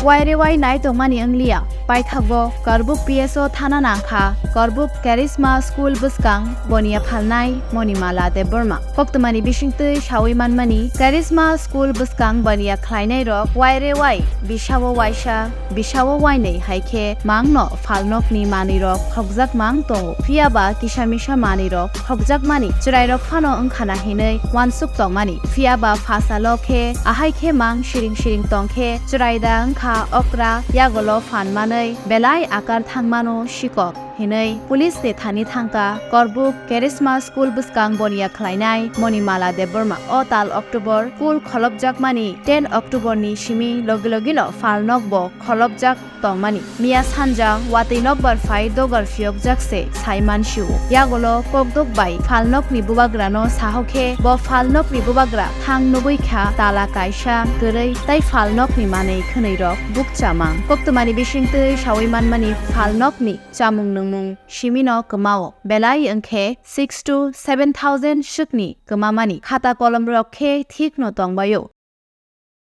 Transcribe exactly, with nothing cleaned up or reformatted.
Waire wai nai tongmani wngliya, paithago Karbuk P S O thana nangkha, Karbuk Karisma School bwskang boniya phalnai Monimala Debbarma. Koktwmani bisingtwi sawi manmani, Karisma School bwskang boniya khlainairok waire wai bisao waisa, bisao wainwi hai khe mangno phalnokni manwirok khokjakmang tongo. Phiyaba kisa misa manwirok khokjakmani chwrairok phano wngkhana hinwi uansuk tongmani. Phiyaba phasalo khe ahai khe mang siring siring tongkhe chwraida wngkha okra yagolo phan manwi belai akar thangmano sikok hinwi police ni thani thangkha Korbuk Karisma School bwskang boniya khlainai Monimala Debbarma. O tal October school kholopjakmani ten October ni simi logi logino phalnok bo kholopjak tongmani. Miya sanja watwi nokbar phai dogar phiyokjak se sai mansio. Yagolo kokdok bai phalnokni bubagrano sahokhe bo phalnokni bubagra thang nugwi kha tala kaisa kwrwi tai phalnokni manwi khwnwirok bukchamang. Koktwmani bisingtwi sawi manmani phalnokni chamung nungmung simino kwmao. Belai wngkhe six to seven thousand swkni kwmamani. Khata kolomrok khe thikno tongbaio.